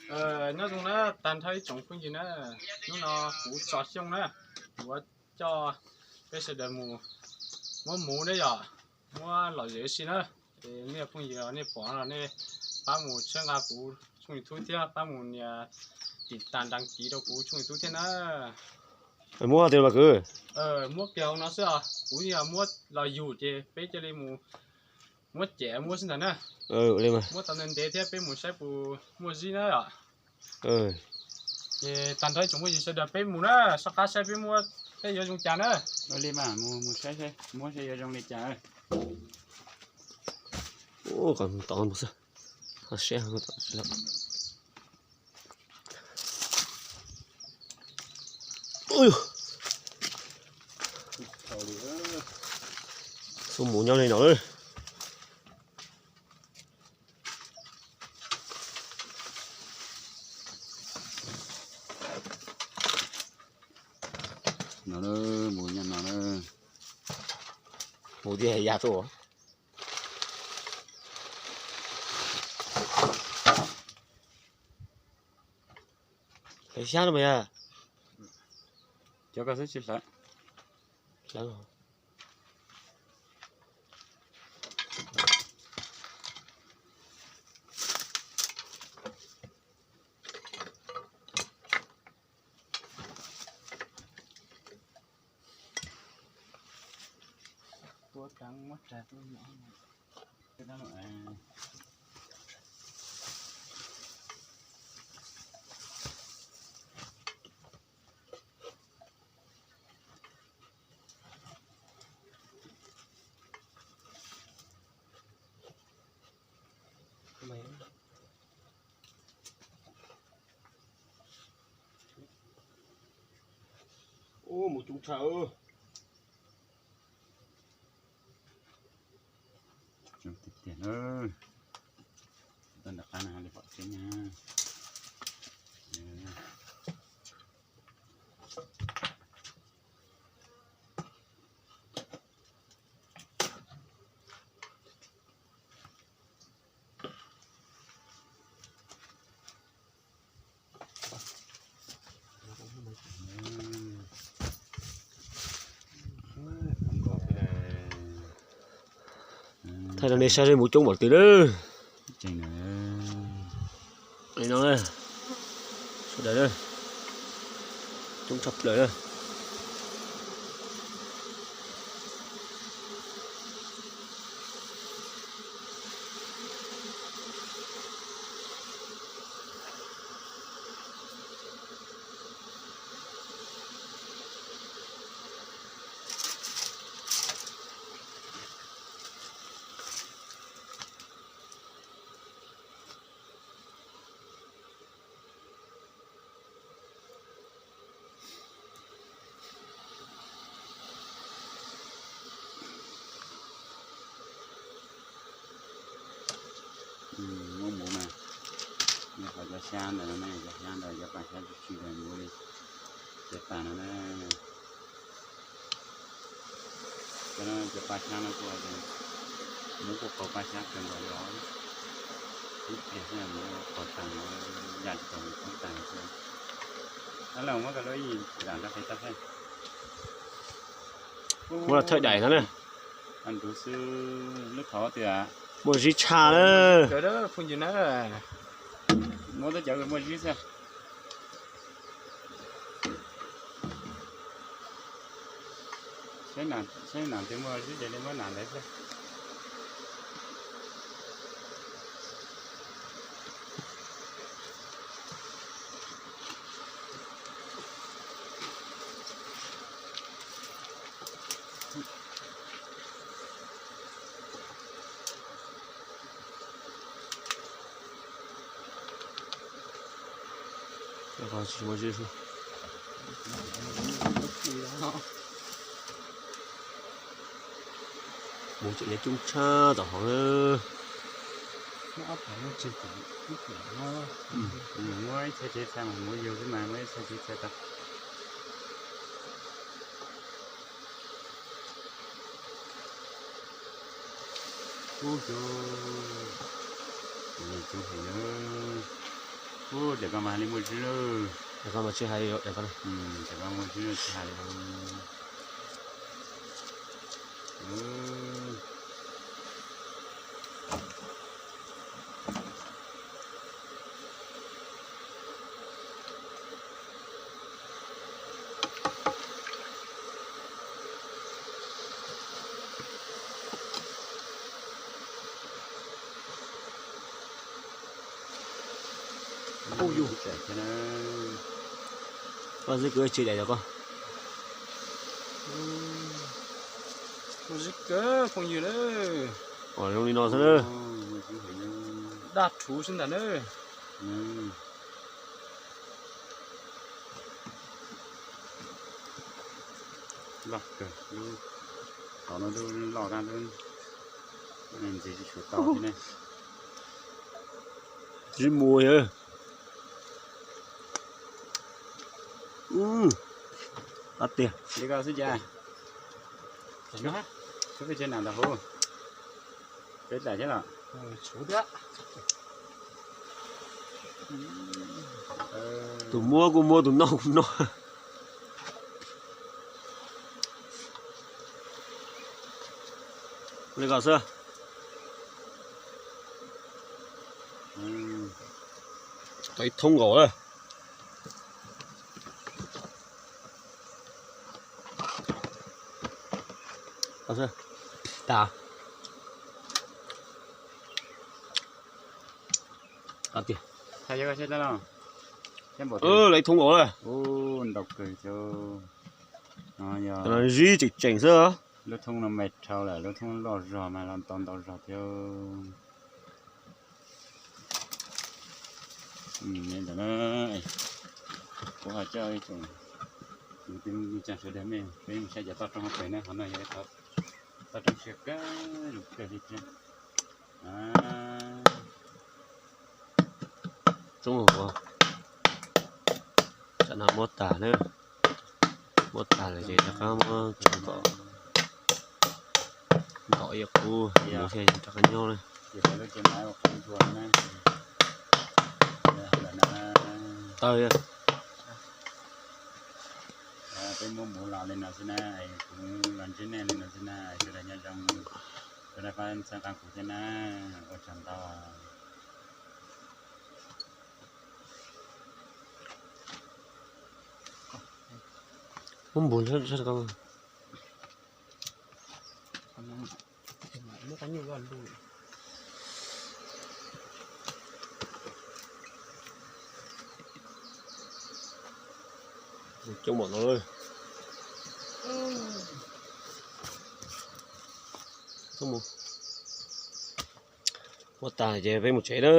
Nyob zoo na, tag nrho ib tsoom phooj ywg na, hnub no kuv Txos Xyooj na, kuv yuav coj peb sawv daws mus muab muv na yom, muab lom zem ua si na. Es nej phooj ywg nej pom no nej pab mus txhawb nqa kuv tshooj YouTube thiab pab mus nias tim tas nrag kiv rau kuv tshooj YouTube thiab na. Muab tiag los kwv? Muab kiag hauv no xwb os, kuv yog muab los yug ces peb cia li mus muab cem muab xwb ntag na. Muab tau ntev ntev thiab peb mus saib puas muaj zib na yom. Ces tag nrho ib tsoom phooj ywg sawv daws peb mus na, soj qab saib peb muab, peb yuav zoo cas na. Ua li mas mus, mus saib, muab saib yuav zoo li cas. Kom tod xwb, ho siab. Xub mus nyob li no lawm. No, mus nyob no na. Mus tiag ya tuaj. Hlawv xyab no mas yog. Cov koj xwb tsis hlawv. Hlawv. Tua tau muab rag tuaj nyob. Ub, mus coob tshaj. Coob tiag tiag na. Tau nram qab no li pom tseeb na. Thaij rau nej saib seb mus coob npaum twg lawm. No, sawv daws, coob tshaj plaws na. Muab mus mas, nws qhov cov xyab ntawd no ne, cov xyab ntawd cov pas xyab tsis tshwm ntawd mus li, cov tas no na. Cov no cov pas xyab no kuj muab kuj qau pas xyab kawg nkaus li os. Ib pliag xwb mus qau tas, ya tsis tau mus poob tas xwb. Ab, los muab koj lub ib zam nrog qe tab saib. Muab los thawj daim no na. Nrud xwb lub thauv tias muaj zib tshaj na. Phooj ywg na, muab tab cov muaj zib xwb. Saib nas twg muaj zib ces li muab nas ntawd xwb. Mus tseem coob tshaj tom hauv na. Muab ib txhais tsev txhais mas mus yug xwb mas muab ib txhais tsev txhais tau. Ub, coob heev na. Ub, tiam koj mas hais li muaj zib lawm. Tiam koj mas tsis hais li, tiam koj, tiam koj muaj zib lawm tsis hais li. Ub yus, koj zib kwv tsis daim yog koj. Ub, zib kwv phooj ywg na. Ua zoo li no xwb na. Daj rhuv xwb ntag na. Loj kawg, lub, qhov no lub loj dab lub, ntxiv tsis tshua tau thiab ne. Zib mus yog. Ub, qab tiag. Li koj xwb cas. Xub peb tsev nam ntawm huv. Peb tawm thiab los. Tus muab kuj muab, tus noj kuj noj. Li ko xwb. Tau ib thoob nkaus lawm. Tas. Lawv thoob nkaus lawm. Zib tseem tseem xwb. Lub thoob no me dhau lawm, lub thoob loj zog mas los tau ntau zog thiab. Ntawm no kuv ho coj ib tsoom kwv tij neej tsa sawv daws, peb mus saib cov toj roob hauv pes na, qhov no yog toj roob siab kawg, zoo kawg li thiab. Tsob no muab tas na, muab tas lawm ces rov qab muab tso kom ntom ib qub, rov qab nyob na. Tawg. Peb muab mus los li no xwb na, kuv los ntsib nej li no xwb na, sawv daws nyob zoo, sawv daws pab txhawb nqa kuv thiab na, ua tsaug ntau. Muab npus sab ko. Coob mam no. Muab tas ces peb mus tsev na.